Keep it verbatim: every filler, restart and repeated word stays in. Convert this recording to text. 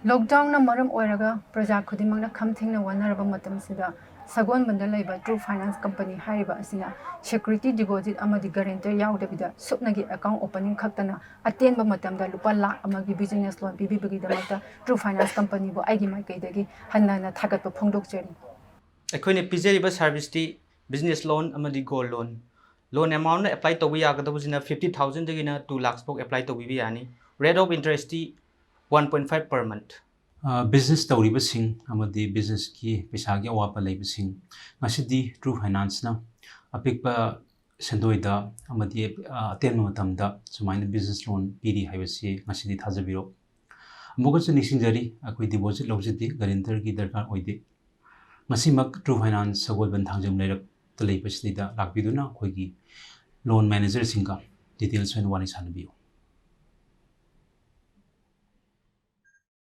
ꯂꯣꯛꯗꯥꯎꯟꯅ ꯃꯔꯝ ꯑꯣꯏꯔꯒ ꯄ꯭ꯔꯖꯥ ꯈꯨꯗꯤꯡꯃꯛꯅ ꯈꯝ ꯊꯦꯡꯅ ꯋꯥꯅꯔꯕ ꯃꯇꯝꯁꯤꯗ ꯁꯒꯣꯜꯕꯟꯗ ꯂꯩꯕ ꯇ꯭ꯔꯨ ꯐꯥꯏꯅꯥꯟꯁ ꯀꯝꯄꯅꯤ ꯍꯥꯏꯔꯤꯕ ꯑꯁꯤꯅ ꯁꯦꯀ꯭ꯌꯨꯔꯤꯇꯤ ꯗꯤꯄꯣꯖꯤꯠ ꯑꯃꯗꯤ ꯒꯔꯦꯟꯇꯔ ꯌꯥꯎꯗꯕꯤꯗ ꯁꯨꯞꯅꯒꯤ ꯑꯦꯀꯥꯎꯟ ꯑꯣꯄꯅꯤꯡ ꯈꯛꯇꯅ ꯑꯇꯦꯟꯕ ꯃꯇꯝꯗ ꯂꯨꯄꯥ ꯂꯥꯈ ꯑꯃꯒꯤ ꯕꯤꯖꯤꯅꯦꯁ ꯂꯣꯟ ꯄꯤꯕꯤꯕꯒꯤꯗꯃꯛꯇ ꯇ꯭ꯔꯨ ꯐꯥꯏꯅꯥꯟꯁ ꯀꯝꯄꯅꯤꯕꯨ ꯑꯩꯒꯤ ꯃꯥꯏꯀꯩꯗꯒꯤ ꯍꯟꯅ ꯍꯟꯅ ꯊꯥꯒꯠꯄ ꯐꯣꯡꯗꯣꯛꯆꯔꯤ꯫ ꯑꯩꯈꯣꯏꯅ ꯄꯤꯖꯔꯤꯕ ꯁꯥꯔꯚꯤꯁꯇꯤ ꯕꯤꯖꯤꯅꯦꯁ ꯂꯣꯟ ꯑꯃꯗꯤ ꯒꯣꯜ ꯂꯣꯟ꯫ ꯂꯣꯟ ꯑꯦꯃꯥꯎꯟꯅ ꯑꯦꯄ꯭ꯂꯥꯏ ꯇꯧꯕ ꯌꯥꯒꯗꯕꯁꯤꯅ ꯐꯤꯐꯇꯤ ꯊꯥꯎꯖꯟꯗꯒꯤꯅ ꯇꯨ ꯂꯥꯛꯁ ꯐꯥꯎ ꯑꯦꯄ꯭ꯂꯥꯏ ꯇꯧꯕꯤꯕ ꯌꯥꯅꯤ꯫ Rate of interest one point five per month. Business ꯇꯧꯔꯤꯕꯁꯤꯡ ꯑꯃꯗꯤ ꯕꯤꯖꯤꯅꯦꯁꯀꯤ ꯄꯩꯁꯥꯒꯤ ꯑꯋꯥꯠꯄ ꯂꯩꯕꯁꯤꯡ ꯉꯁꯤꯗꯤ ꯇ꯭ꯔꯨ ꯐꯥꯏꯅꯥꯟꯁꯅ ꯑꯄꯤꯛꯄ ꯁꯦꯟꯗꯣꯏꯗ ꯑꯃꯗꯤ ꯑꯇꯦꯟꯕ ꯃꯇꯝꯗ ꯁꯨꯃꯥꯏꯅ ꯕꯤꯖꯤꯅꯦꯁ ꯂꯣꯟ ꯄꯤꯔꯤ ꯍꯥꯏꯕꯁꯤ ꯉꯁꯤꯗꯤ ꯊꯥꯖꯕꯤꯔꯣ꯫ ꯑꯃꯨꯛꯀꯁꯨ ꯅꯤꯡꯁꯤꯡꯖꯔꯤ, ꯑꯩꯈꯣꯏ ꯗꯤꯄꯣꯖꯤꯠ ꯂꯧꯖꯗꯦ, ꯒꯔꯦꯟꯇꯔꯒꯤ ꯗꯔꯀꯥꯔ ꯑꯣꯏꯗꯦ꯫ ꯉꯁꯤꯃꯛ ꯇ꯭ꯔꯨ ꯐꯥꯏꯅꯥꯟꯁ ꯁꯒꯣꯜꯕꯟ ꯊꯥꯡꯖꯝ ꯂꯩꯔꯛꯇ ꯂꯩꯕꯁꯤꯗ ꯂꯥꯛꯄꯤꯗꯨꯅ ꯑꯩꯈꯣꯏꯒꯤ ꯂꯣꯟ ꯃꯦꯅꯦꯖꯔꯁꯤꯡꯒ ꯗꯤꯇꯦꯜꯁ ꯑꯣꯏꯅ ꯋꯥꯔꯤ ꯁꯥꯟꯅꯕꯤꯌꯨ꯫